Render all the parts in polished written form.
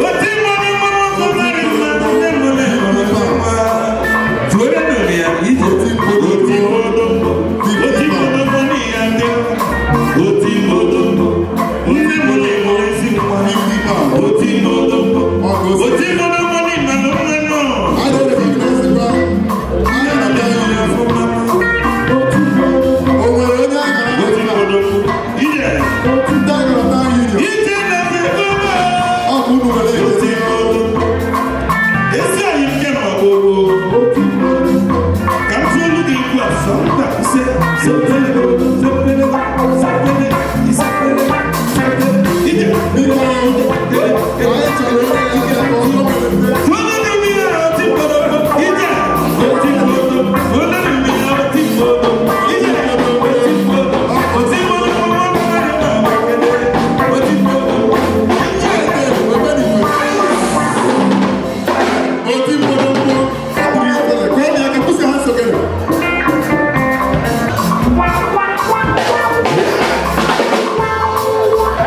Oti mmanụ mmanụ mmanụ mmanụ nne m na-enwe nwa. Tụọrọ nụ ya ije. Oti mmanụ, oti mmanụ ya dị. Oti mmanụ, nne m na-enwe ezi nwa. £50. Oti mmanụ, oti mmanụ mmanụ mmanụ. A na-recognize kwa Agara Town Union. O nwere onye Agara Oti nọ ebe a? mmanụ, ije. Ndị Agara Town Union. Ije na ebe. Ọ bụ unu nwere Oti ejezi. mmanụ. Ezi anyị nke ma gbogbo. Ka m tụọlụ gị egwu a sọmta ise sepele sepele sepele isepele sepele ije. Biko, anyị chọrọ onye ga-abịa ka ọ nwere ndị Tụọlụ gị ya oti mkpọrọgwụ ije oti mkpọrọgwụ. Tụọlụ gị ya oti mkpọrọgwụ ije oti mkpọrọgwụ oti mkpọrọgwụ oti mkpọrọgwụ ije. Oti mkpọrọmkpọ, ọ bụrụ ihe fere, kụọ ya aka, put your hands together.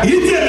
Ije.